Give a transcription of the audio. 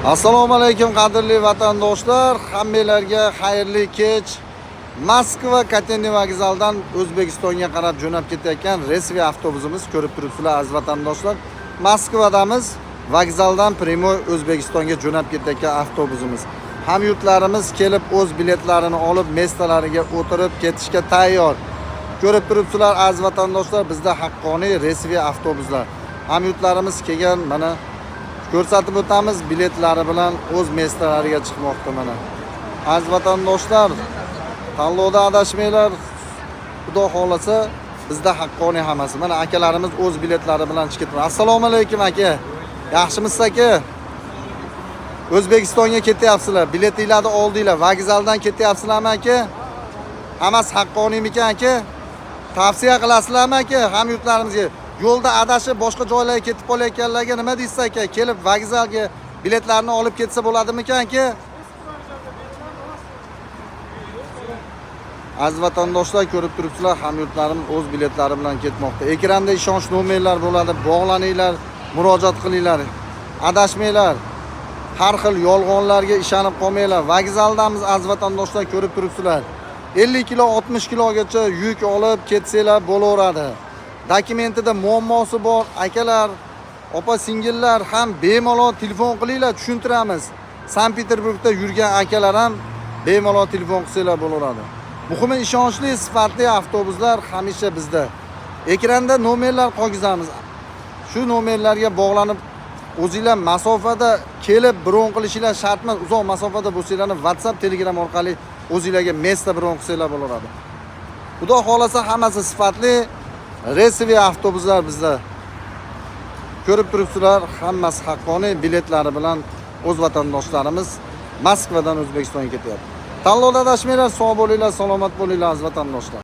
Assalomu alaykum, qadrli vatandoshlar, hammanglarga xayrli kech. Moskva Котельный vokzalidan O'zbekistonga qarab jo'nab ketayotgan рейсовый avtobusimiz, ko'rib turibsizlar, aziz vatandoshlar. Moskvadamiz, vokzaldan прямой O'zbekistonga jo'nab ketayotgan avtobusimiz. Hamyurtlarimiz kelib, o'z biletlarini olib, места lariga o'tirib ketishga tayyor. Ko'rib turibsizlar, aziz vatandoshlar, bizda haqqoniy рейсовый avtobuslar. Hamyurtlarimiz kelgan, mana ko'rsatib o'tamiz, biletlari bilan o'z места lariga chiqmoqda mana. Aziz vatandoshlar, tanlovda adashmanglar. Xudo xohlasa, bizda haqqoniy hammasi. Mana akalarimiz o'z biletlari bilan chiqib ketdi. Assalomu alaykum, aka. Yaxshimisiz, aka? O'zbekistonga ketyapsizlar. Biletinglarni oldinglar. Vokzaldan ketyapsizlarmi, aka? Hammasi haqqoniymikan, aka? Tavsiya qilasizlarmi, aka, hamyurtlarimizga? Yo'lda adashib boshqa joylarga ketib qolayotganlarga nima deysiz, aka? Kelib vokzalga biletlarni olib ketsa bo'ladimikan, aka? Aziz vatandoshlar, ko'rib turibsizlar, hamyurtlarim o'z biletlari bilan ketmoqda. Ekranda ishonch nomerlar bo'ladi, bog'laninglar, murojaat qilinglar. Adashmanglar. Har xil yolg'onlarga ishonib qolmanglar. Vokzaldamiz, aziz vatandoshlar, ko'rib turibsizlar. 50 kilo, 60 kilogacha yuk olib ketsanglar bo'laveradi. Dokumentida muammosi bor akalar, opa singillar ham bemalol telefon qilinglar, tushuntiramiz. Sankt-Peterburgda yurgan akalar ham bemalol telefon qilsanglar bo'laveradi. Muhimi, ishonchli, sifatli avtobuslar hamisha bizda. Ekranda nomerlar qo'ygizamiz. Shu nomerlarga bog'lanib, o'zinglar masofada kelib bron qilishinglar shart emas. Uzoq masofada bo'lsanglarni WhatsApp, Telegram orqali o'zinglarga место bron qilsanglar bo'laveradi. Xudo xohlasa, hammasi sifatli рейсовый avtobuslar bizda. Ko'rib turibsizlar, hammasi haqqoniy biletlari bilan o'z vatandoshlarimiz Moskvadan O'zbekistonga ketyapti. Tanlovda adashmanglar, sog' bo'linglar, salomat bo'linglar, aziz vatandoshlar.